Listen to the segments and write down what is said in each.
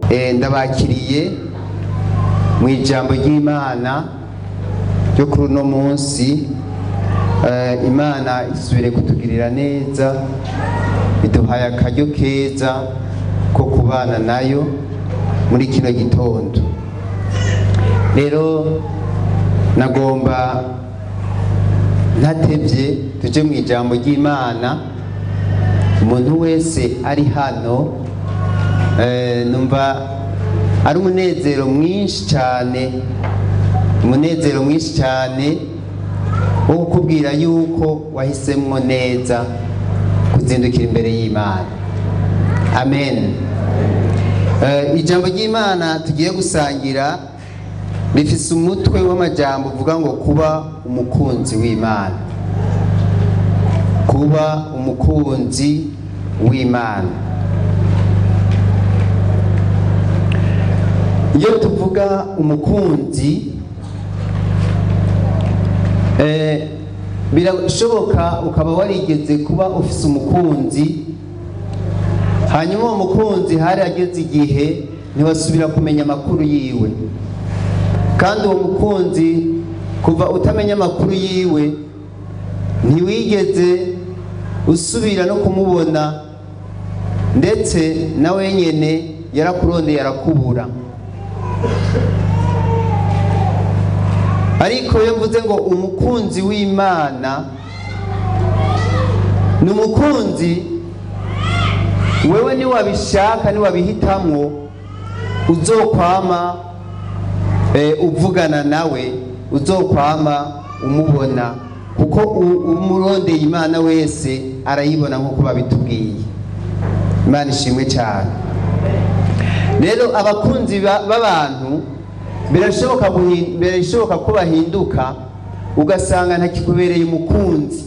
Ndabakiriye mu ijambo ry'Imana ryo kuri uno munsi. Imana isubire kutugirira neza, iduhaye akaryo keza ko kubana nayo muri kino gitondo. Rero nagomba ntatevye tuje mu ijambo ry'Imana. Umuntu wese ari hano, numva ari umunezero mwinshi cyane, umunezero mwinshi cyane wo kukubwira yuko wahisemwo neza kuzindukira imbere y'Imana. Amen. Ijambo ry'Imana tugiye gusangira rifise umutwe w'amajambo uvuga ngo kuba umukunzi w'Imana. Kuba umukunzi w'Imana. Iyo tuvuga umukunzi, birashoboka ukaba warigeze kuba ufise umukunzi, hanyuma uwo mukunzi hari ageze igihe ntiwasubira kumenya amakuru yiwe, kandi uwo mukunzi kuva utamenya amakuru yiwe ntiwigeze usubira no kumubona, ndetse na wenyene yarakurondeye arakubura. Ariko iyo mvuze ngo umukunzi w'Imana, ni umukunzi wewe niwabishaka niwabihitamwo uzokwama uvugana nawe, uzokwama umubona, kuko umurondeye Imana wese arayibona nk'uko babitubwiye. Imana ishimwe cyane. Rero abakunzi b'abantu birashoboka ko bahinduka, ugasanga ntakikubereye umukunzi.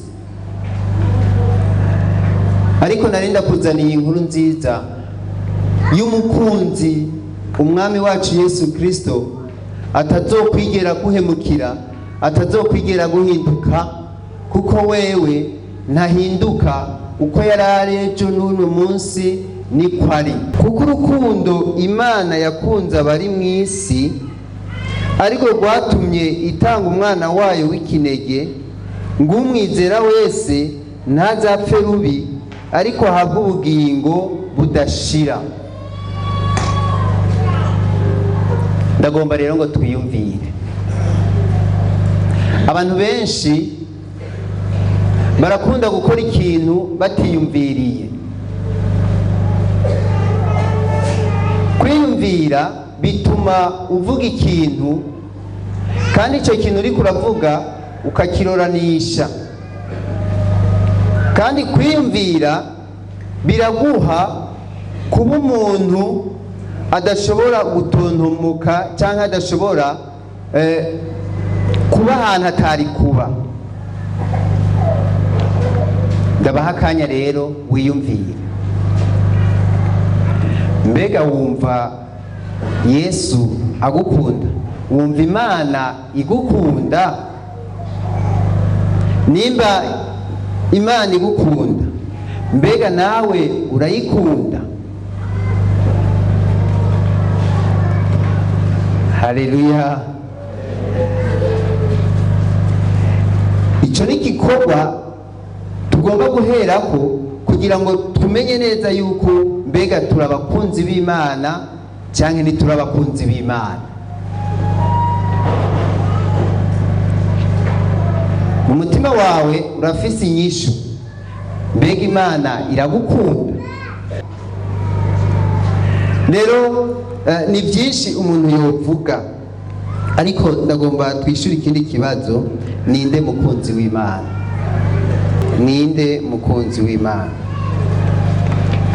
Ariko nari ndakuzaniye inkuru nziza y'umukunzi, umwami wacu Yesu Kristo, atazokwigera guhemukira, atazokwigera guhinduka, kuko wewe ntahinduka, uko yari ari ejo n'uno munsi niko ari. Kuko urukundo Imana yakunze abari mu isi ariko rwatumye itanga umwana wayo w'ikinege, ngo umwizera wese ntazapfe rubi, ariko ahabwe ubugingo budashira. Ndagomba rero ngo twiyumvire. Abantu benshi barakunda gukora ikintu batiyumviriye. Kwiyumvira bituma uvuga ikintu, kandi icyo kintu uriko uravuga ukakiroranisha. Kandi kwiyumvira biraguha kuba umuntu adashobora gutontumuka cyangwa adashobora kuba ahantu atari kuba. Ndabaha akanya rero wiyumvire. Mbega wumva Yesu agukunda? Wumva Imana igukunda? Nimba Imana igukunda, mbega nawe urayikunda? Haleluya. Icyo ni igikorwa tugomba guherako kugira ngo tumenye neza yuko mbega turi abakunzi b'Imana cyangwa ntituri abakunzi b'Imana. Mu mutima wawe urafise inyishu, mbega Imana iragukunda? Rero ni byinshi umuntu yovuga, ariko ndagomba twishyure ikindi kibazo: ninde mukunzi w'Imana? Ninde mukunzi w'Imana?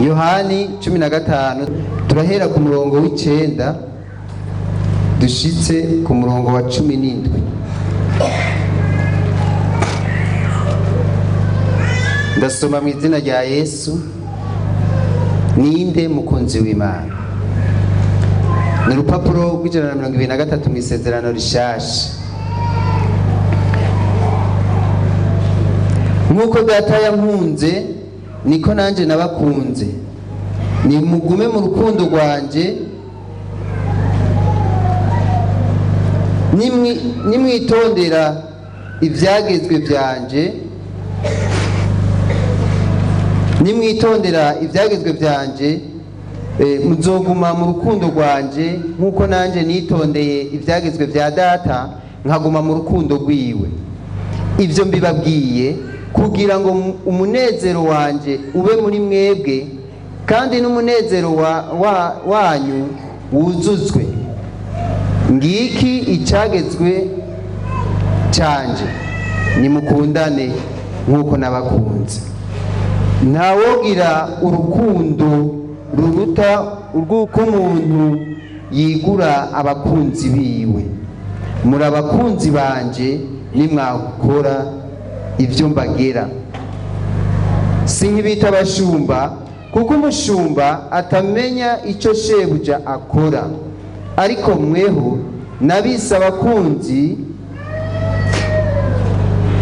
Yohani 15, turahera ku murongo w'9 dushitse ku murongo wa 17. Ndasoma mu izina rya Yesu. Ninde mukunzi w'Imana? Ni urupapuro rw'123 mu isezerano rishasha. Nk'uko data yankunze niko nanjye nabakunze, nimugume mu rukundo rwanjye. Nimwitondera ibyagezwe byanje, nimwitondera ibyagezwe byanje, muzoguma mu rukundo rwanje, nk'uko nanjye nitondeye ibyagezwe bya Data nkaguma mu rukundo rwiwe. Ibyo mbibabwiye kugira ngo umunezero wanjye ube muri mwebwe, kandi n'umunezero wanyu wuzuzwe. Ngiki icyagezwe cyanjye: nimukundane nk'uko nabakunze. Ntawogira urukundo ruruta urw'uko umuntu yigura abakunzi biwe. Muri abakunzi banje nimwakora ibyo mbagera. Si nk'ibita abashumba, kuko umushumba atamenya icyo shebuja akora, ariko mweho nabise abakunzi,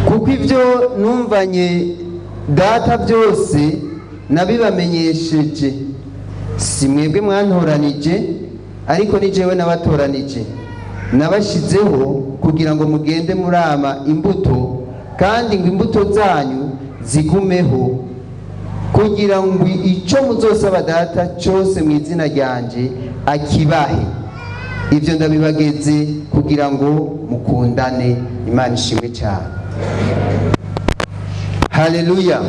kuko ibyo numvanye Data byose nabibamenyesheje. Si mwebwe mwantoranije, ariko ni jewe nabatoranije, nabashyizeho kugira ngo mugende murama imbuto, kandi ngo imbuto zanyu zigumeho, kugira ngo icyo muzosaba Data cyose mu izina ryanjye akibahe. Ibyo ndabibageze kugira ngo mukundane. Imana ishimwe cyane. Haleluya!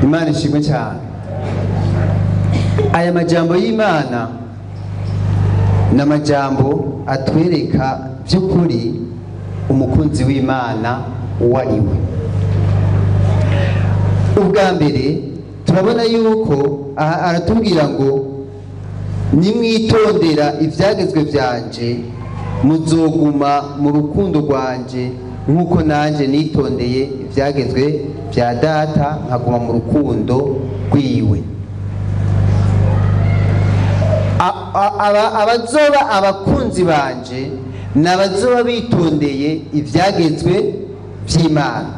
Imana ishimwe cyane. Aya majambo y'Imana ni amajambo atwereka by'ukuri umukunzi w'Imana uwo ari we. Ubwa mbere turabona yuko aha aratubwira ngo: "Nimwitondera ibyagezwe byanje, muzoguma mu rukundo rwanje, nk'uko nanjye nitondeye ibyagezwe bya Data nkaguma mu rukundo rwiwe." Abazoba abakunzi banje ni abazoba bitondeye ibyagezwe by'Imana.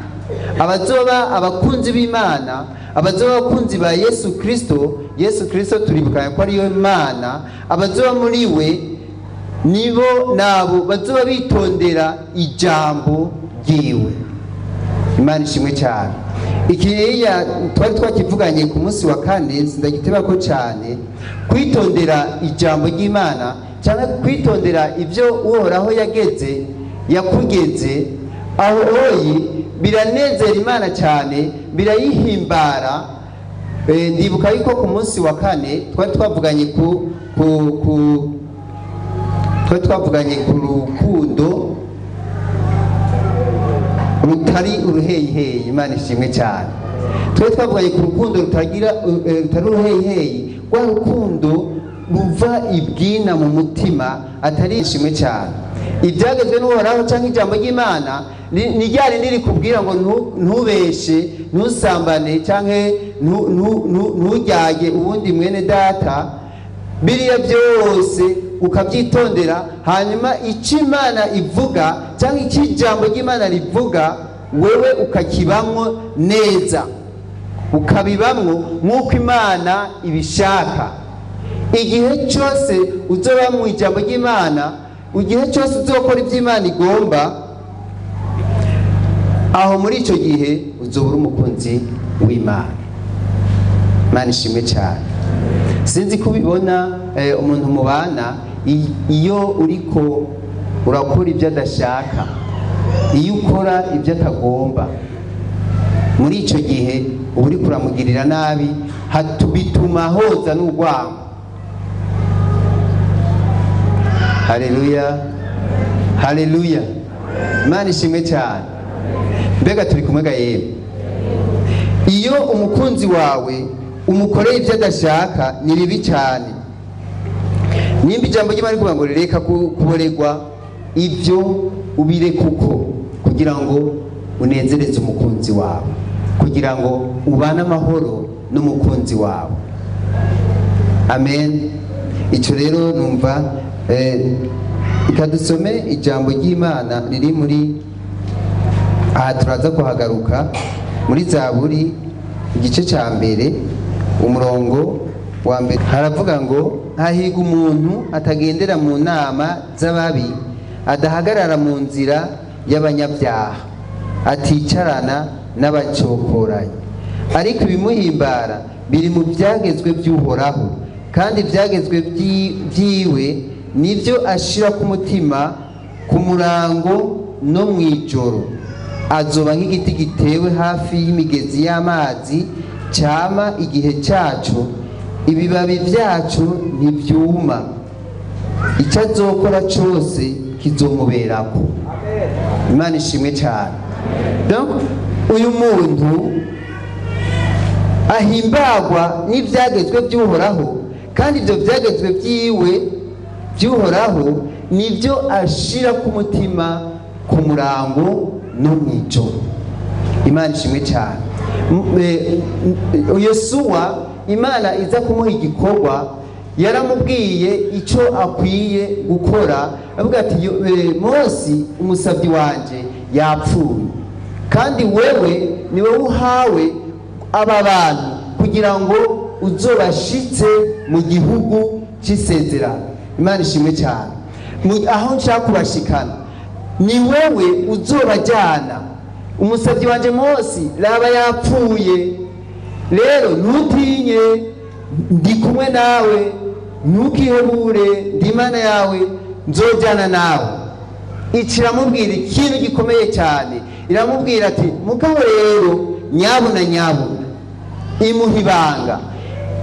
Abazoba abakunzi b'Imana, abazoba abakunzi ba Yesu Kirisito, Yesu Kirisito turibukanya ko ariyo Mana, abazoba muri we nibo nabo bazoba bitondera ijambo ryiwe. Imana ishimwe cyane. Ikiriya twari twakivuganye ku munsi wa kane, sindagiteba ko cyane. Kwitondera ijambo ry'Imana cyangwa kwitondera ibyo Uhoraho yageze, yakugeze aho oyi, biranezera Imana cyane, birayihimbara. Ndibuka yuko ku munsi wa kane twari twavuganye ku rukundo rutari uruheyiheyi. Imana ishimwe cyane. Twari twavuganye ku rukundo rutagira, rutari uruheyiheyi, rwa rukundo ruva ibwina mu mutima, atari ishimwe cyane. Ibyagezwe n'Uhoraho cyangwa ijambo ry'Imana ni rya rindi rikubwira ngo ntubeshe, ntusambane, cyangwa nturyage uwundi mwene data. Biriya byose ukabyitondera, hanyuma icyo Imana ivuga cyangwa icyo ijambo ry'Imana rivuga, wewe ukakibamwo neza, ukabibamwo nk'uko Imana ibishaka. Igihe cyose uzoba mu ijambo ry'Imana, igihe cyose uzokora ibyo Imana igomba, aho muri icyo gihe uzoba uri umukunzi w'Imana. Imana ishimwe cyane. Sinzi ko ubibona, umuntu mubana, iyo uriko urakora ibyo adashaka, iyo ukora ibyo atagomba, muri icyo gihe uba uriko uramugirira nabi, bituma hoza n'urwango. Haleluya, haleluya! Imana ishimwe cyane. Mbega turi kumwe ga yewe? Iyo umukunzi wawe umukoreye ibyo adashaka, ni bibi cyane. Nimba ijambo ry'Imana rivuga ngo reka kuboregwa, ibyo ubireke uko, kugira ngo unezereze umukunzi wawe, kugira ngo ubane amahoro n'umukunzi wawe. Amen. Icyo rero numva, reka dusome ijambo ry'Imana riri muri aha, turaza kuhagaruka. Muri Zaburi igice cya mbere, umurongo wa mbere, haravuga ngo: "Hahirwa umuntu atagendera mu nama z'ababi, adahagarara mu nzira y'abanyabyaha, aticarana n'abacokoranyi. Ariko ibimuhimbara biri mu byagezwe by'Uhoraho, kandi ibyagezwe byiwe nibyo ashira ku mutima ku murango no mu ijoro. Azoba nk'igiti gitewe hafi y'imigezi y'amazi, cyama igihe cyacu, ibibabi byacu ntibyuma. Icyo azokora cyose kizomuberako." Imana ishimwe cyane. Donc uyu muntu ahimbagwa n'ibyagezwe by'Uhoraho, kandi ibyo byagezwe byiwe by'Uhoraho nibyo ashira ku mutima ku murango no mu ijoro. Imana ishimwe cyane. Yosuwa, Imana iza kumuha igikorwa, yaramubwiye icyo akwiye gukora. Avuga ati: "Mose umusabyi wanje yapfuye, kandi wewe ni wowe uhawe aba bantu kugira ngo uzobashitse mu gihugu cy'isezerano." Imana ishimwe cyane. Aho nshaka kubashikana ni wewe uzobajyana. Umusabyi wanje Mose raba yapfuye, rero ntutinye, ndi kumwe nawe, ntukihebure, ndi Imana yawe, nzojyana nawe. Iki iramubwira ikintu gikomeye cyane. Iramubwira ati: "Mugabo rero nyabuna nyabuna," imuha ibanga,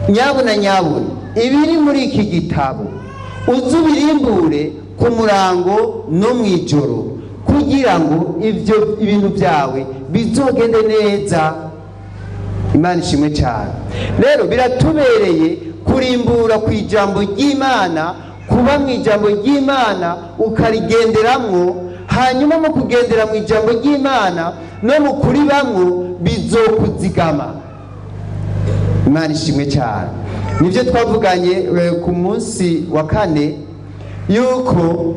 "nyabuna nyabuna, ibiri muri iki gitabo uze ubirimbure ku murango no mu ijoro, kugira ngo ibyo ibintu byawe bizogende neza." Imana ishimwe cyane. Rero biratubereye kurimbura ku ijambo ry'Imana, kuba mu ijambo ry'Imana ukarigenderamwo. Hanyuma mu kugendera mu ijambo ry'Imana no mu kuribamwo, bizokuzigama. Imana ishimwe cyane. Nibyo twavuganye ku munsi wa kane, yuko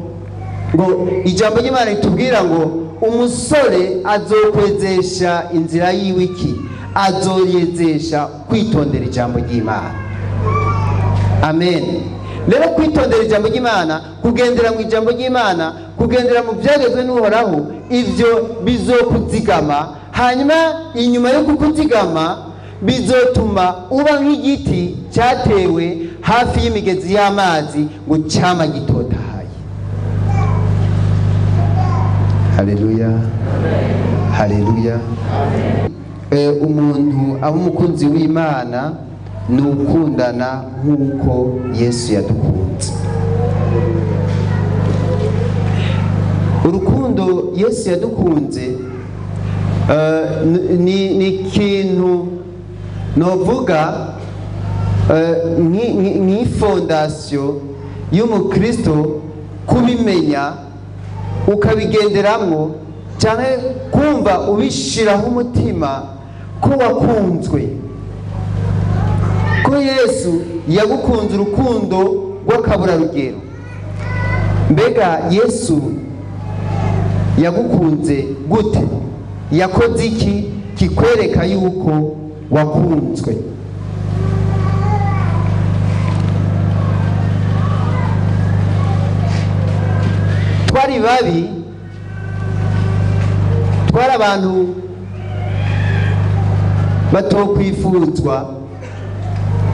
ngo ijambo ry'Imana ritubwira ngo umusore azokwezesha inzira yiwe iki? Azoyezesha kwitondera ijambo ry'Imana. Amen. Rero kwitondera ijambo ry'Imana, kugendera mu ijambo ry'Imana, kugendera mu byagezwe n'Uhoraho, ibyo bizokuzigama. Hanyuma inyuma yo kukuzigama, bizotuma uba nk'igiti cyatewe hafi y'imigezi y'amazi, ngo cyama gitotahaye. Haleluya, haleluya. Umuntu aba umukunzi w'Imana ni ukundana nk'uko Yesu yadukunze. Urukundo Yesu yadukunze ni ikintu novuga nk'ifondation y'umukristo, kubimenya ukabigenderamwo cyane, kumva ubishiraho umutima ko wakunzwe, ko Yesu yagukunze urukundo rw'akaburarugero. Mbega Yesu yagukunze gute? Yakoze iki kikwereka yuko wakunzwe? Twari babi, twari abantu batokwifuzwa,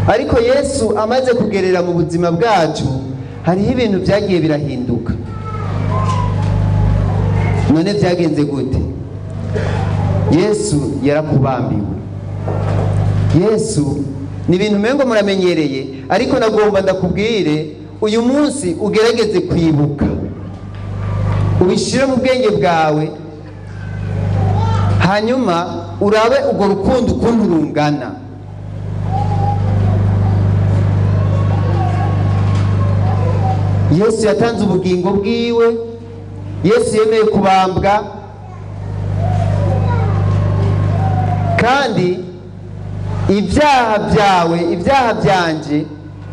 ariko Yesu amaze kugerera mu buzima bwacu, hariho ibintu byagiye birahinduka. None byagenze gute? Yesu yarakubambiwe. Yesu ni ibintu umengo muramenyereye, ariko nagomba ndakubwire uyu munsi ugerageze kwibuka, ubishyire mu bwenge bwawe, hanyuma urabe urwo rukundo ukuntu rungana. Yesu yatanze ubugingo bwiwe. Yesu yemeye kubambwa, kandi ibyaha byawe, ibyaha byanje,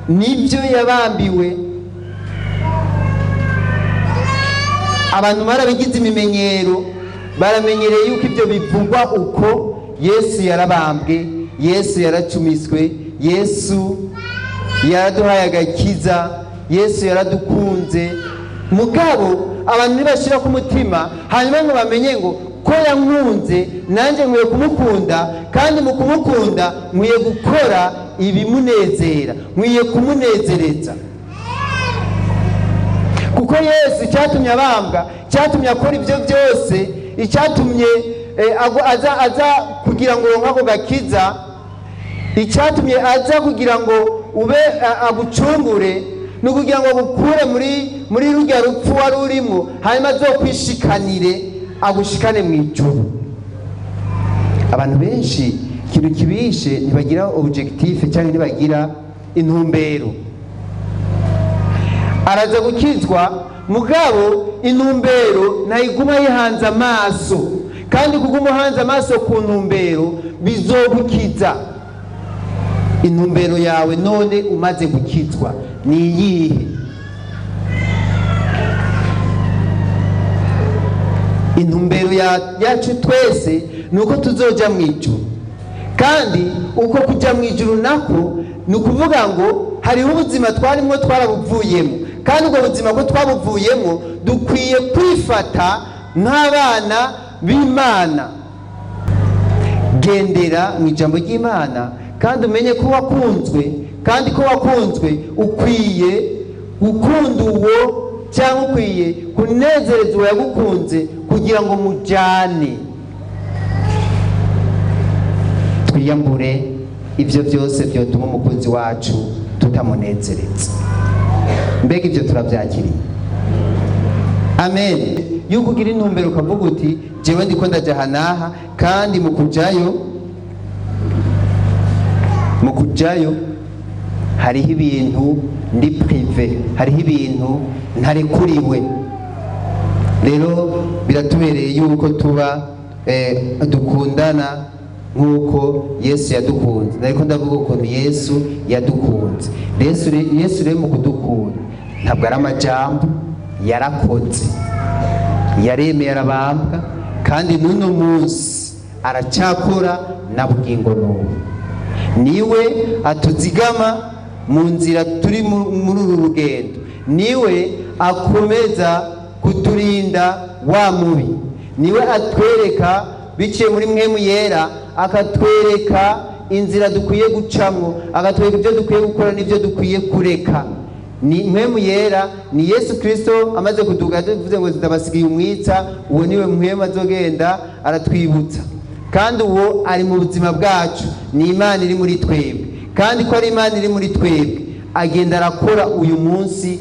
nibyo yabambiwe. Abantu barabigize imimenyero, baramenyereye yuko ibyo bivugwa uko. Yesu yarabambwe, Yesu yaracumiswe, Yesu yaraduhaye agakiza, Yesu yaradukunze. Mugabo abantu ntibashyira ku mutima hanyuma ngo bamenye ngo ko yankunze, nanjye nkwiye kumukunda, kandi mu kumukunda nkwiye gukora ibimunezera, nkwiye kumunezereza. Kuko Yesu icyatumye abambwa, icyatumye akora ibyo byose, icyatumye aza kugira ngo uronke ako gakiza, icyatumye aza kugira ngo ube agucungure, ni ukugira ngo agukure muri rurya rupfu wari urimo, hanyuma azokwishikanire, agushikane mu ijuru. Abantu benshi ikintu kibishe, ntibagira objectif cyangwa ntibagira intumbero. Araza gukizwa, mugabo intumbero ntayiguma yihanze amaso. Kandi kuguma uhanze amaso ku ntumbero bizogukiza. Intumbero yawe none umaze gukizwa ni iyihe? Intumbero yacu twese ni uko tuzoja mu ijuru. Kandi uko kujya mu ijuru nako ni ukuvuga ngo hariho ubuzima twarimo, twarabuvuyemo. Kandi ubwo buzima ko twabuvuyemo, dukwiye kwifata nk'abana b'Imana. Gendera mu ijambo ry'Imana kandi umenye ko wakunzwe, kandi ko wakunzwe ukwiye gukunda uwo, cyangwa ukwiye kunezereza uwo yagukunze, kugira ngo mujyane. Twiyambure ibyo byose byotuma umukunzi wacu tutamunezereza. Mbega ibyo turabyakiriye? Amen. Yuko ugira intumbero ukavuga uti: "Jewe ndiko ndajya aha n'aha." Kandi mu kujayo hariho ibintu ndi privé, hariho ibintu ntarekuriwe. Rero biratubereye yuko tuba dukundana nk'uko Yesu yadukunze. Ariko ndavuga ukuntu Yesu yadukunze. Yesu rero mu kudukunda ntabwo ari amajambo, yarakoze, yaremeye, arabambwa, kandi n'uno munsi aracyakora na bugingo n'ubu. Niwe atuzigama mu nzira turi muri uru rugendo, niwe akomeza kuturinda wa mubi, niwe atwereka biciye muri Mpwemu Yera, akatwereka inzira dukwiye gucamo, akatwereka ibyo dukwiye gukora n'ibyo dukwiye kureka. Ni Mpwemu Yera, ni Yesu Kirisito amaze kuduga tuvuze ngo ndabasigiye umwitsa. Uwo niwe Mpwemu azogenda aratwibutsa, kandi uwo ari mu buzima bwacu, ni Imana iri muri twebwe. Kandi ko ari Imana iri muri twebwe, agenda arakora uyu munsi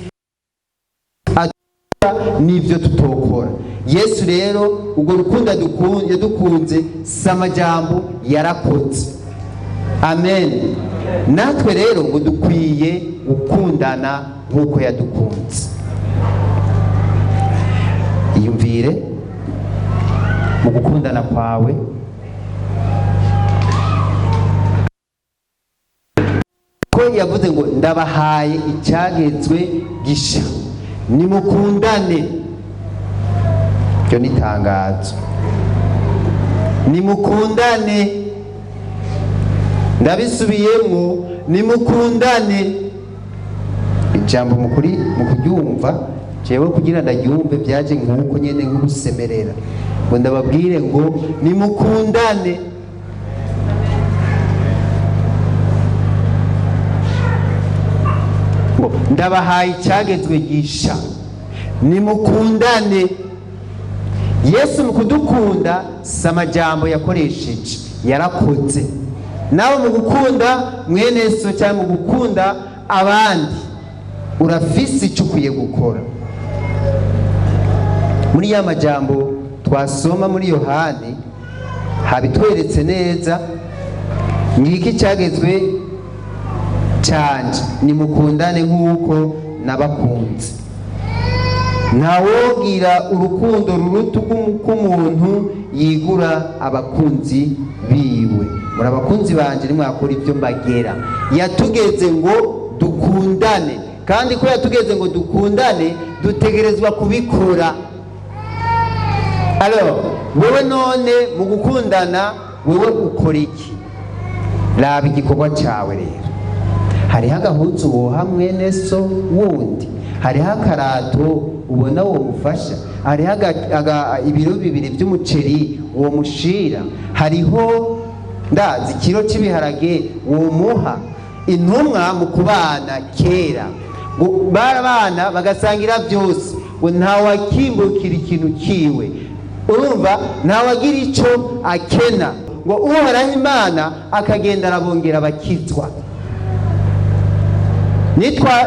n'ibyo tutokora. Yesu rero urwo rukundo yadukunze si amajambo, yarakoze. Amen. Natwe rero ngo dukwiye gukundana nk'uko yadukunze. Iyumvire mu gukundana kwawe ko yavuze ngo: "Ndabahaye icyagezwe gisha, nimukundane." Iryo ni itangazo: nimukundane. Ndabisubiyemo: nimukundane. Ijambo mukuri mu kuryumva, jewe kugira ndaryumve byaje nk'uko nyene, nk'ugusemerera ngo ndababwire ngo nimukundane. Ngo ndabahaye icyagezwe gisha, nimukundane. Yesu mu kudukunda si amajambo yakoresheje, yarakoze. Nawe mu gukunda mwene so cyangwa mu gukunda abandi, urafise icyo ukwiye gukora. Muri ya majambo twasoma muri Yohani habitweretse neza: "Ngiki cyagezwe canje, nimukundane nk'uko nabakunze." Ntawogira urukundo ruruta urw'umuntu yigura abakunzi biwe. "Muri abakunzi banje nimwakora ibyo mbagera." Yatugeze ngo dukundane, kandi ko yatugeze ngo dukundane, dutegerezwa kubikora. Alors, wowe none mu gukundana Wewe ukora iki? Raba igikorwa cyawe rero. Hariho agahuzu woha mwene so wundi, hariho akarato ubona womufasha, hariho ibiro 2 by'umuceri womushira, hariho ndazi ikiro cy'ibiharage womuha. Intumwa mu kubana kera ngo barabana bagasangira byose, ngo ntawakimbukira ikintu kiwe, urumva ntawagira icyo akena, ngo Uhoraho Imana akagenda arabongera abakizwa.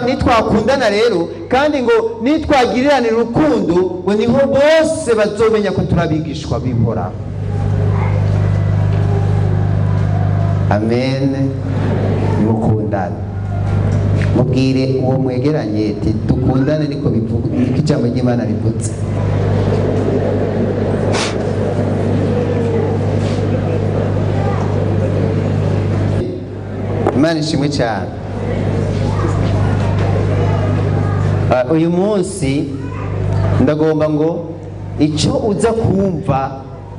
Nitwakundana rero kandi ngo nitwagiriranira urukundo, ngo niho bose bazomenya ko turabigishwa b'Uhoraho. Amen. Mukundane, mubwire uwo mwegeranye ati dukundane, niko bivuga, niko ijambo ry'Imana rivutse. Imana ishimwe cyane. Uyu munsi ndagomba ngo icyo uza kumva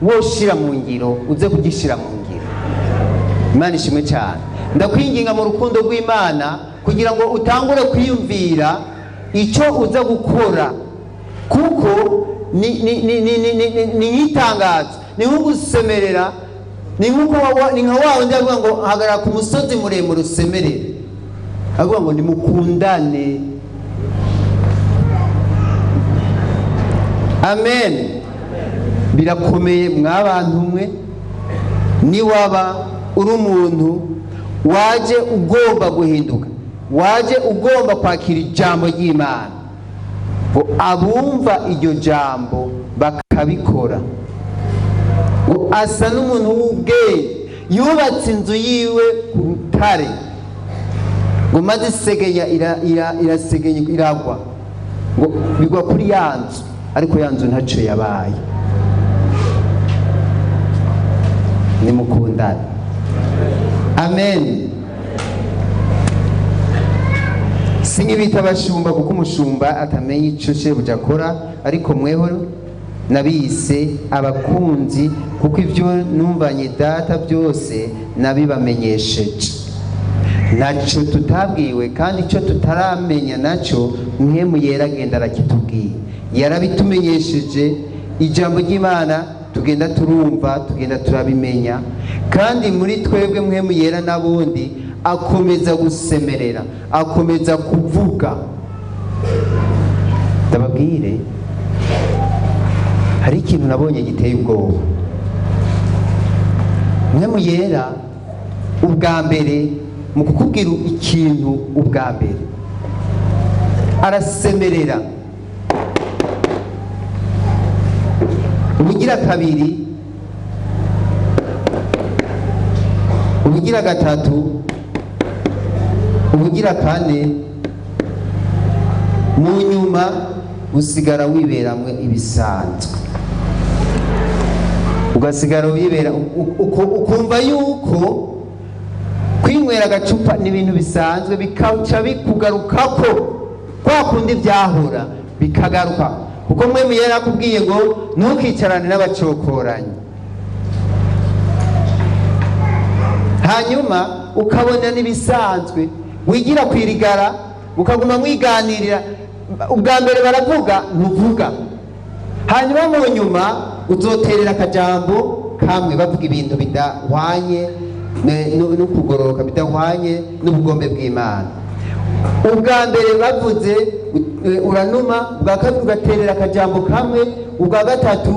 woshira mu ngiro, uze kugishira mu ngiro. Imana ishimwe cyane. Ndakwinginga mu rukundo rw'Imana kugira ngo utangure kwiyumvira icyo uza gukora, kuko ni nk'itangazo, ni nko gusemerera, ni nkuko ni nka wa wundi avuga ngo hagarara ku musozi muremure usemerere, avuga ngo nimukundane. Amen. Birakomeye mwabantu mwe, niwaba uri umuntu waje ugomba guhinduka, waje ugomba kwakira ijambo ry'Imana, ngo abumva iryo jambo bakabikora, ngo asa n'umuntu w'ubwenge yubatse inzu yiwe ku rutare, ngo maze isegenya irasegenya iragwa, ngo bigwa kuri ya nzu, ariko ya nzu ntacyo yabaye. Nimukundane. Amen. Sinkibita abashumba, kuko umushumba atamenya icyo shebuja akora, ariko mweho nabise abakunzi, kuko ibyo numvanye Data byose nabibamenyesheje. Ntacyo tutabwiwe kandi icyo tutaramenya nacyo Mpwemu Yera agenda arakitubwiye, yarabitumenyesheje. Ijambo ry'Imana tugenda turumva, tugenda turabimenya, kandi muri twebwe Mpwemu Yera n'abundi akomeza gusemerera, akomeza kuvuga. Ndababwire, hari ikintu nabonye giteye ubwoba. Mpwemu Yera ubwa mbere mu kukubwira ikintu, ubwa mbere arasemerera, ubugira kabiri, ubugira gatatu, ubugira kane, mu nyuma usigara wiberamwe ibisanzwe, ugasigara wibera ukumva yuko kwinywera agacupa ni ibintu bisanzwe, bikaca bikugarukako kwa kundi byahora bikagaruka, kuko Mpwemu Yera akubwiye ngo ntukicarane n'abacokoranyi, hanyuma ukabona n'ibisanzwe, wigira kwirigara, ukaguma mwiganirira. Ubwa mbere baravuga ntuvuga, hanyuma mu nyuma uzoterera akajambo kamwe, bavuga ibintu bidahwanye no kugororoka, bidahwanye n'ubugombe bw'Imana. Ubwa mbere bavuze uranuma, ubwa kabiri ugaterera akajambo kamwe, ubwa gatatu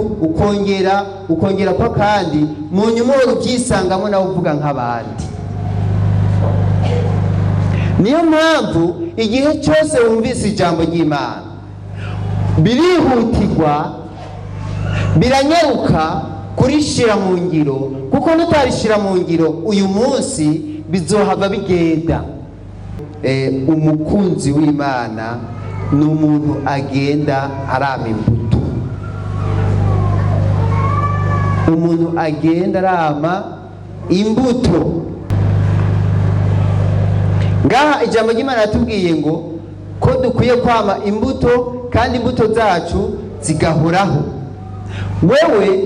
ukongera kwa kandi, mu nyuma uhora ubyisangamo nawe uvuga nk'abandi. Niyo mpamvu igihe cyose wumvise ijambo ry'Imana birihutirwa, biranyaruka kurishira mu ngiro, kuko nutarishira mu ngiro uyu munsi bizohava bigenda. Umukunzi w'Imana ni umuntu agenda arama imbuto, umuntu agenda arama imbuto. Ngaha ijambo ry'Imana yatubwiye ngo ko dukwiye kwama imbuto, kandi imbuto zacu zigahoraho. Wewe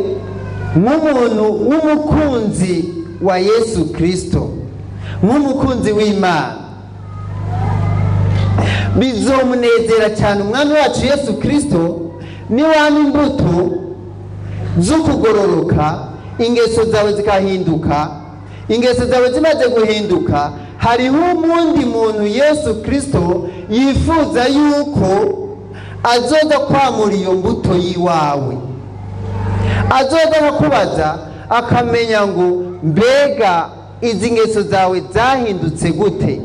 Nk'umuntu w'umukunzi wa Yesu Kirisito, nk'umukunzi w'Imana, bizomunezera cyane Umwami wacu Yesu Kirisito niwama imbuto z'ukugororoka, ingeso zawe zikahinduka. Ingeso zawe zimaze guhinduka, hariho umundi muntu Yesu Kirisito yifuza yuko azoza kwamura iyo mbuto y'iwawe, azoza akakubaza, akamenya ngo: "Mbega izi ngeso zawe zahindutse gute?"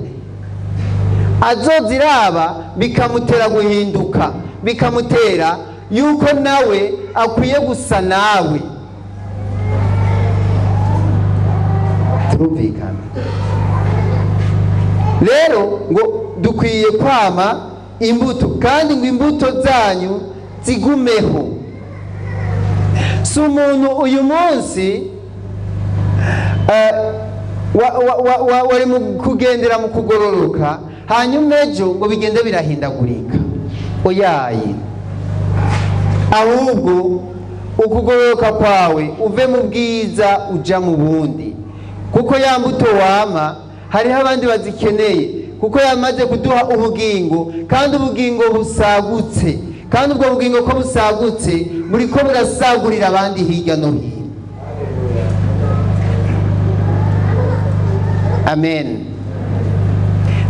Azoziraba bikamutera guhinduka, bikamutera yuko nawe akwiye gusa nawe. Turumvikana rero ngo dukwiye kwama imbuto, kandi ngo imbuto zanyu zigumeho. Si umuntu uyu munsi wari mu kugendera mu kugororoka, hanyuma ejo ngo bigende birahindagurika. Oyaye, ahubwo ukugororoka kwawe uve mu bwiza uja mu bundi, kuko ya mbuto wama hariho abandi bazikeneye, kuko yamaze kuduha ubugingo, kandi ubugingo busagutse, kandi ubwo bugingo ko busagutse buriko burasagurira abandi hirya no hino. Amen.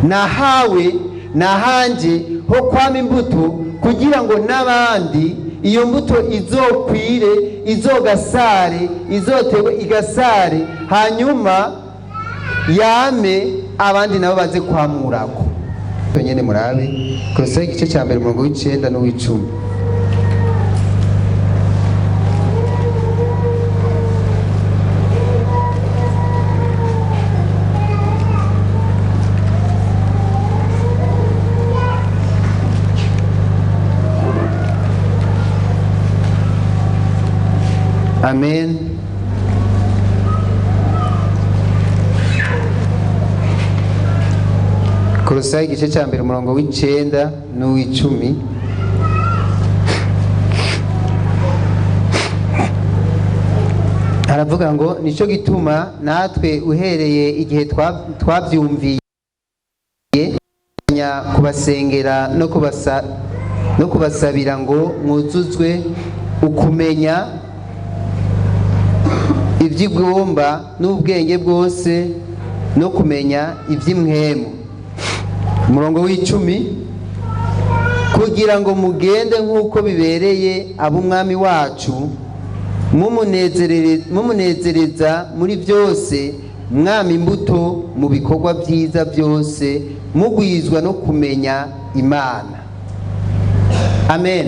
Nahawe nahanje ho kwama imbuto kugira ngo n'abandi iyo mbuto izokwire, izogasare, izotegwe igasare, hanyuma yame, abandi nabo baze kwamurako. Nyene murabe Kolosayi igice cya mbere, umurongo w'9 n'uw'icumi. Amen. Kolosayi igice cya mbere, umurongo w'9 n'uw'icumi. Haravuga ngo: "Nicyo gituma natwe uhereye igihe twabyumviye kubasengera no kubasabira ngo mwuzuzwe ukumenya iby'igomba n'ubwenge bwose no kumenya iby'impwemu." Umurongo w'10: "Kugira ngo mugende nk'uko bibereye ab'Umwami wacu, mumunezereza muri byose, mwama imbuto mu bikorwa byiza byose, mugwizwa no kumenya Imana." Amen.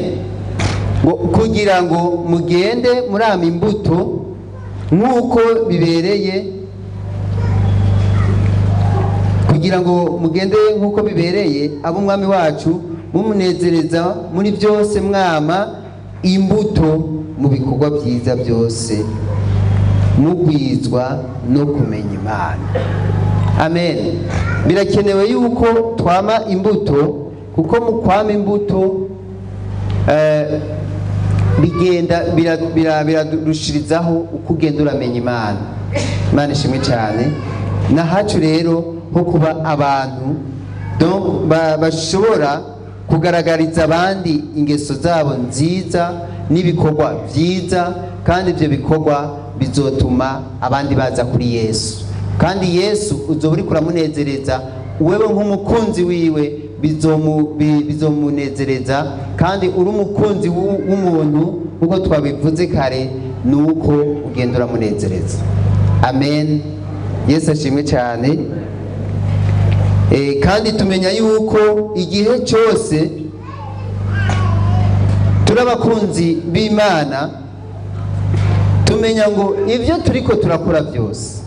Ngo kugira ngo mugende murama imbuto nk'uko bibereye, kugira ngo mugende nk'uko bibereye ab'Umwami wacu, mumunezereza muri byose, mwama imbuto mu bikorwa byiza byose, mugwizwa no kumenya Imana. Amen. Birakenewe yuko twama imbuto, kuko mu kwama imbuto bigenda birarushirizaho uko ugenda uramenya Imana. Imana ishimwe cyane. Nahacu rero ho kuba abantu donc bashobora kugaragariza abandi ingeso zabo nziza n'ibikorwa byiza, kandi ibyo bikorwa bizotuma abandi baza kuri Yesu, kandi Yesu uzoba uriko uramunezereza wewe nk'umukunzi wiwe, bizomunezereza. Kandi uri umukunzi w'umuntu, nk'uko twabivuze kare, ni uko ugenda uramunezereza. Amen. Yesu ashimwe cyane. Kandi tumenya yuko igihe cyose turi abakunzi b'Imana, tumenya ngo ibyo turiko turakora byose,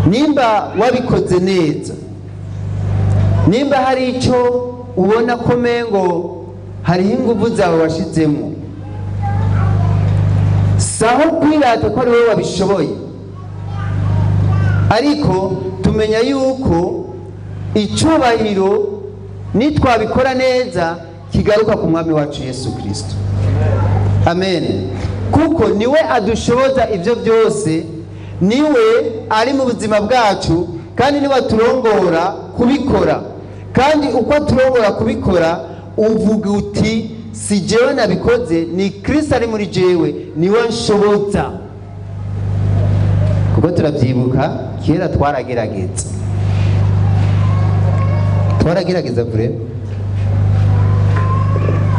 nimba wabikoze neza, nimba hari icyo ubona ko mengo hariho ingufu zawe washizemo, saho kwirata ko ari wowe wabishoboye, ariko tumenya yuko icyubahiro nitwabikora neza kigaruka ku Mwami wacu Yesu Kirisito. Amen. Kuko niwe adushoboza ibyo byose, niwe ari mu buzima bwacu, kandi niwe aturongora kubikora. Kandi uko aturongora kubikora, uvuga uti: "Si jewe nabikoze, ni Kristo ari muri jewe, niwe nshoboza." Kuko turabyibuka, kera twaragerageza, twaragerageza vure,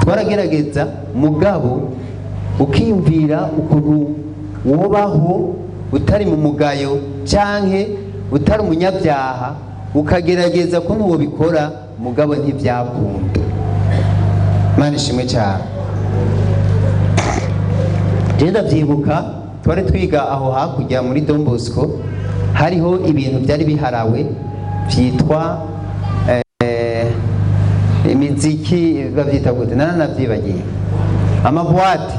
twaragerageza. Mugabo ukiyumvira ukuntu wobaho utari mu mugayo canke utari umunyabyaha, ukagerageza ukuntu wobikora, mugabo ntibyakunda. Imana ishimwe cyane. Jewe ndavyibuka, twari twiga aho hakurya muri Don Bosco, hariho ibintu byari biharawe byitwa imiziki, bavyita gute? Naranavyibagiye. Ama boîtes.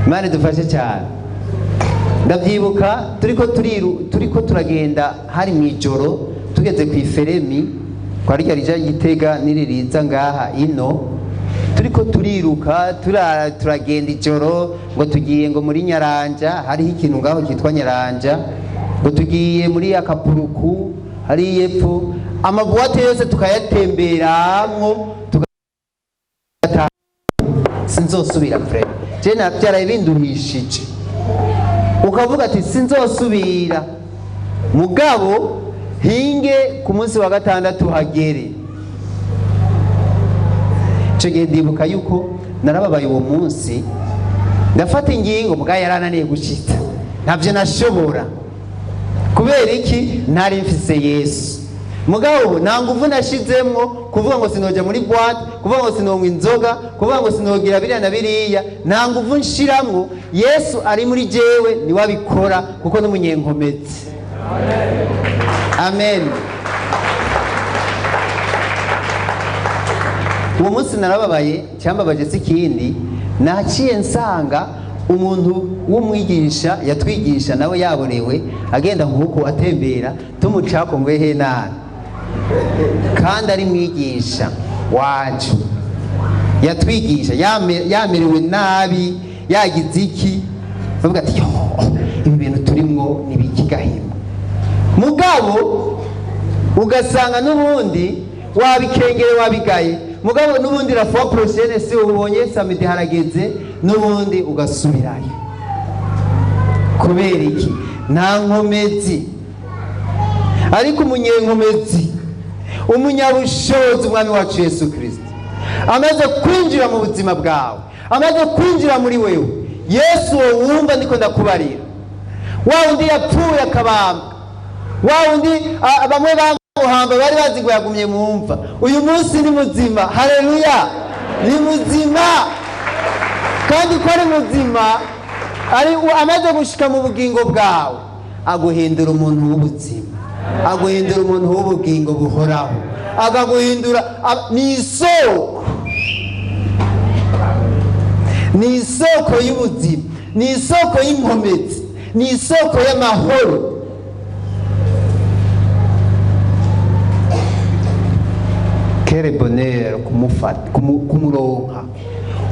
Imana idufashe cyane. Ndabyibuka turiko turagenda, hari mu ijoro, tugeze ku iferemi kwa rya rija Gitega n'iririza ngaha ino, turiko turiruka, turagenda ijoro, ngo tugiye ngo muri Nyaranja, hariho ikintu ngaho cyitwa Nyaranja, ngo tugiye muri Akapuruku hari yepfo. Ama boîtes yose tukayatemberamwo, tugataha. Sinzosubira vraiment, je navyaraye binduhishije. Ukavuga ati: "Sinzosubira." Mugabo hinge ku munsi wa gatandatu hagere. Ico gihe ndibuka yuko narababaye uwo munsi, ndafata ingingo, mugabo yarananiye gushitsa, ntavyo nashobora. Kubera iki? Ntari mfise Yesu. Mugabo ubu nta nguvu nashizemwo kuvuga ngo sinoja muri boîte, kuvuga ngo sinonywa inzoga, kuvuga ngo sinogira biriya na biriya. Nta nguvu nshiramwo. Yesu ari muri jewe, niwe abikora, kuko n'umunyenkomezi. Amen. Uwo munsi narababaye. Cyambabaje si ikindi, naciye nsanga umuntu w'umwigisha yatwigisha nawe yaborewe, agenda nk'uko atembera, tumucako ngo ehe nabi, kandi ari mwigisha wacu yatwigisha, yamerewe nabi, yagize iki, bavuga ati: "Yo, ibi bintu turimwo ni biki gahimba?" Mugabo ugasanga n'ubundi wabikengere, wabigaye, mugabo n'ubundi la fois prochaine, si ubonye samedi harageze, n'ubundi ugasubirayo. Kubera iki? Nta nkomezi. Ariko umunyenkomezi, umunyabushobozi, Umwami wacu Yesu Kirisito, amaze kwinjira mu buzima bwawe, amaze kwinjira muri wewe, Yesu uwo wumva ndiko ndakubarira, wa wundi yapfuye akabambwa, wa wundi bamwe bamuhamba bari bazi ngo yagumye mu mva, uyu munsi ni muzima. Haleluya! Ni muzima. Kandi ko ari muzima, ari amaze gushika mu bugingo bwawe, aguhindura umuntu w'ubuzima, aguhindura umuntu w'ubugingo buhoraho, akaguhindura ni isoko, ni isoko y'ubuzima, ni isoko y'inkomezi, ni isoko y'amahoro. Quel bonheur kumufata, kumuronka.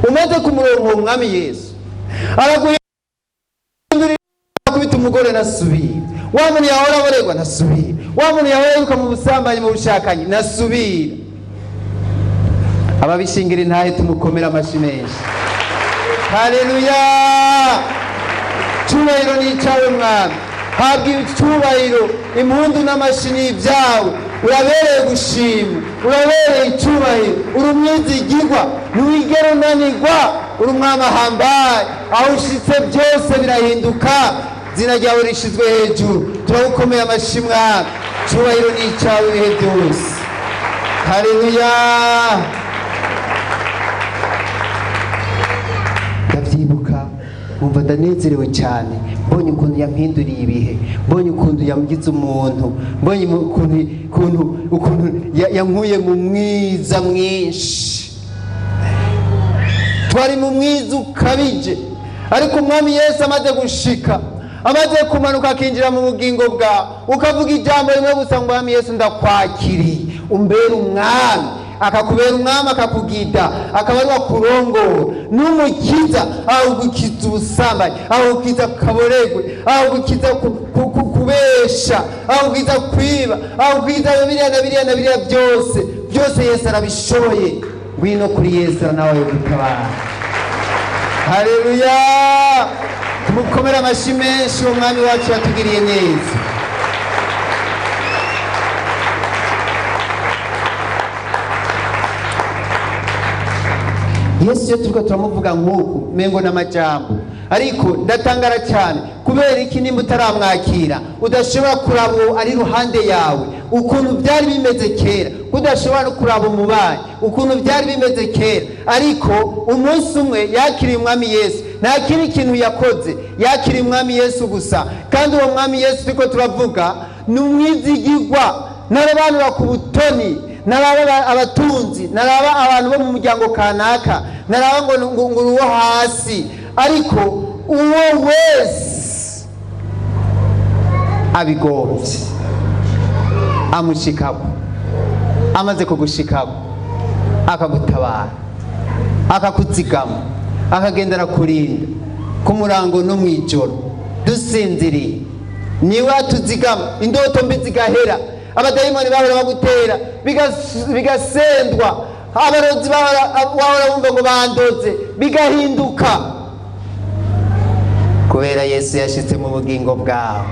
Umaze kumuronka uwo Mwami Yesu, araguhindurira. Akubita umugore nasubira, wa muntu yahora aborerwa nasubira, wa muntu yahora yiruka mu busambanyi, mu bushakanyi nasubira. Ababishingira intahe tumukomera amashi menshi. Haleluya! Cyubahiro ni icyawe, Mwami. Habwa icyubahiro, impundu n'amashi ni ibyawe. Urabereye gushima, urabereye icyubahiro, uri umwizigirwa, ntiwigera unanirwa, uri umwami ahambaye. Aho ushitse byose birahinduka, izina ryawe rishizwe hejuru. Turagukomeye amashi, Mwami. Cyubahiro ni icyawe ibihe byose. Haleluya! Ndabyibuka, nkumva ndanezerewe cyane, mbonye ukuntu yampinduriye ibihe, mbonye ukuntu yamugize umuntu, mbonye ukuntu yankuye mu mwiza mwinshi. Twari mu mwiza ukabije, ariko Umwami Yesu amaze gushika, amaze kumanuka akinjira mu bugingo bwawe, ukavuga ijambo rimwe gusa ngo: "Mwami Yesu, ndakwakiriye, umbere umwami." Akakubera umwami, akakugida, akaba ari wakurongora n'umukiza, agukiza ubusambanyi, agukiza kaboregwe, agukiza kubesha, agukiza kwiba, agukiza biriya na biriya na biriya byose byose. Yesu arabishoboye. Ngwino kuri Yesu, nawe gutabara. Haleluya! Tumukomere amashyi menshi uwo mwami wacu yatugiriye neza. Yesu iyo turiko turamuvuga nk'uku, mengo n'amajambo, ariko ndatangara cyane kubera iki nimba utaramwakira udashobora kuraba uwo ari iruhande yawe ukuntu byari bimeze kera, udashobora no kuraba umubanyi ukuntu byari bimeze kera. Ariko umunsi umwe yakiriye umwami Yesu, nta kindi kintu yakoze, yakiriye umwami Yesu gusa. Kandi uwo mwami Yesu turiko turavuga ni umwizigirwa, ntarobanura ku butoni, naraba abatunzi, naraba abantu bo mu muryango kanaka, naraba ngo uwo hasi, ariko uwo wese abigombye amushikako. Amaze kugushikako, akagutabara, akakuzigama, akagenda arakurinda ku murango no mu ijoro dusinziriye. Niwe atuzigama, indoto mbi zigahera, abadayimoni bahora bagutera bigasendwa, abarozi bahora bumva ngo bandoze bigahinduka, kubera Yesu yashitse mu bugingo bwawe,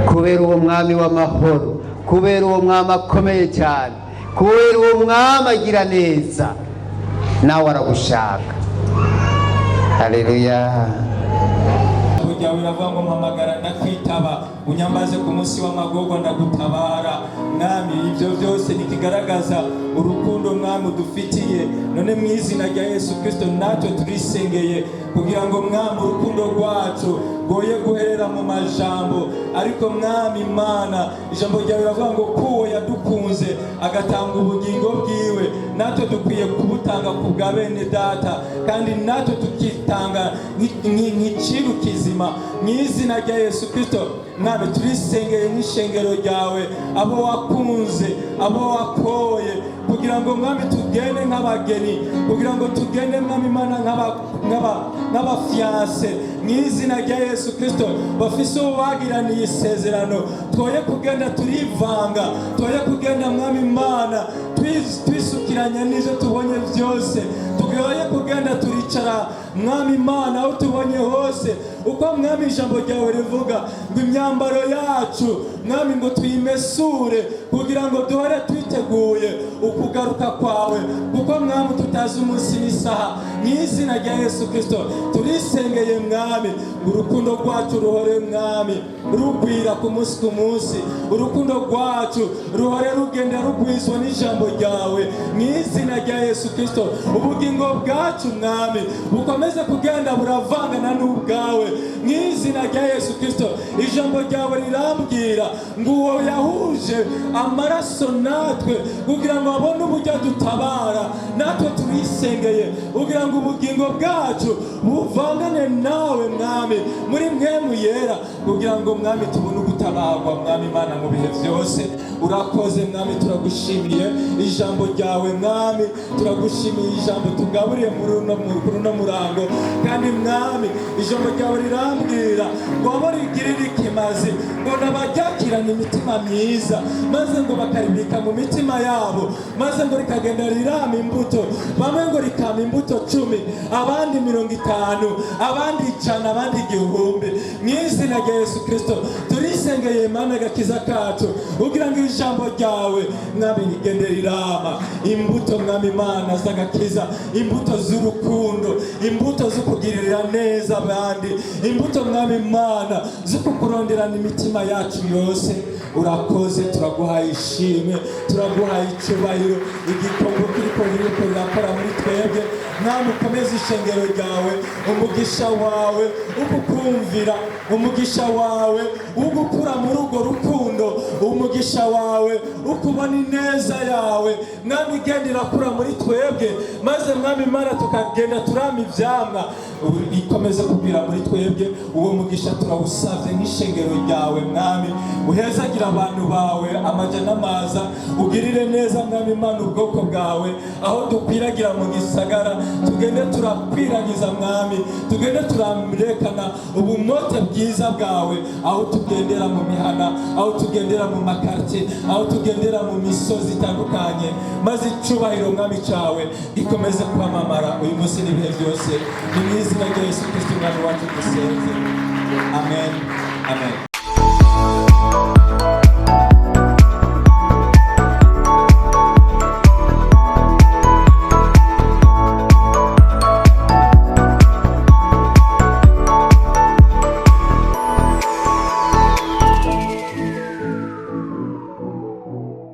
kubera uwo mwami w'amahoro, kubera uwo mwami akomeye cyane, kubera uwo mwami agira neza, nawe aragushaka. Haleluya! Ryawe iravuga ngo: "Mpamagara ndakwitaba, unyambaze ku munsi w'amagorwa ndagutabara." Mwami, ibyo byose nikigaragaza urukundo, Mwami, udufitiye. None mu izina rya Yesu Kirisito, natwe turisengeye kugira ngo, Mwami, urukundo rwacu rwoye guherera mu majambo. Ariko Mwami Imana, ijambo ryawe riravuga ngo kuwo yadukunze agatanga ubugingo bwiwe, natwe dukwiye kubutanga ku bwa bene data, kandi natwe tukitanga nk'iciru kizima. Mu izina rya Yesu Kirisito, Mwami, turisengeye nk'ishengero ryawe, abo wakunze, abo wakoye, kugira ngo, Mwami, tugende nk'abageni, kugira ngo tugende, Mwami Imana, nk'abafiancés. Mu izina rya Yesu Kirisito, bafise uwo bagiraniye isezerano, twoye kugenda turivanga, twoye kugenda, Mwami Imana, twisukiranya n'ivyo tubonye byose, tugoye kugenda turicara, Mwami Imana, aho tubonye hose. Uko, Mwami, ijambo ryawe rivuga ngo imyambaro yacu, Mwami, ngo tuyimesure kugira ngo duhore twiteguye ukugaruka kwawe, kuko, Mwami, tutazi umunsi n'isaha. Mu izina rya Yesu Kirisito, turisengeye, Mwami, ngo urukundo rwacu ruhore, Mwami, rugwira ku munsi ku munsi, urukundo rwacu ruhore rugenda rugwizwa n'ijambo ryawe. Mu izina rya Yesu Kirisito, ubugingo bwacu, Mwami, bukomeze kugenda buravangana n'ubwawe. Mu izina rya Yesu Kirisito, ijambo ryawe rirambwira ngo uwo yahuje amaraso natwe kugira ngo abone uburyo dutabara, natwe turisengeye kugira ngo ubugingo bwacu buvangane nawe, Mwami, muri Mpwemu Yera, kugira ngo, Mwami, tubone ugutabarwa, Mwami Imana, mu bihe byose. Urakoze, Mwami, turagushimiye ijambo ryawe. Mwami, turagushimiye ijambo tugaburiye kuri uno murango. Kandi, Mwami, ijambo ryawe rirambwira ngo abo rigirira ikimazi ngo nabaryakirana imitima myiza, maze ngo bakaribika mu mitima yabo, maze ngo rikagenda rirama imbuto, bamwe ngo rikama imbuto 10, abandi 50, abandi 100, abandi 1000. Mu izina rya Yesu Kirisito, turisengeye, Mana, agakiza kacu, kugira ngo ijambo ryawe, Mwami, rigende rirama imbuto, Mwami Imana, z'agakiza, imbuto z'urukundo, imbuto zo kugirira neza abandi, imbuto, Mwami Imana, zo kukuronderana imitima yacu yose. Urakoze, turaguhaye ishimwe, turaguhaye icyubahiro. Igikorwa kiriko rirakora muri twebwe. Mwami, ukomeze ishengero ryawe, umugisha wawe ukukumvira, umugisha wawe ugukura muri urwo rukundo, umugisha wawe ukubona ineza yawe. Mwami, igenda irakura muri twebwe, maze Mwami Imana tukagenda turama ivyamwa. Ikomeze kugwira muri twebwe. Uwo mugisha turawusavye nk'ishengero ryawe. Mwami, uhezagira abantu bawe amaja n'amaza, ugirire neza, Mwami Imana, ubwoko bwawe aho dukwiragira mu gisagara. Tugende turakwiragiza, Mwami, tugende turarekana ubumote bwiza bwawe aho tugendera mu mihana, aho tugendera mu makartie, aho tugendera mu misozi itandukanye, maze icubahiro, Mwami, cawe gikomeze kwamamara uyu munsi n'ibihe byose. Ni mu izina rya Yesu Kristo Umwami wacu dusenze. Amen, amen.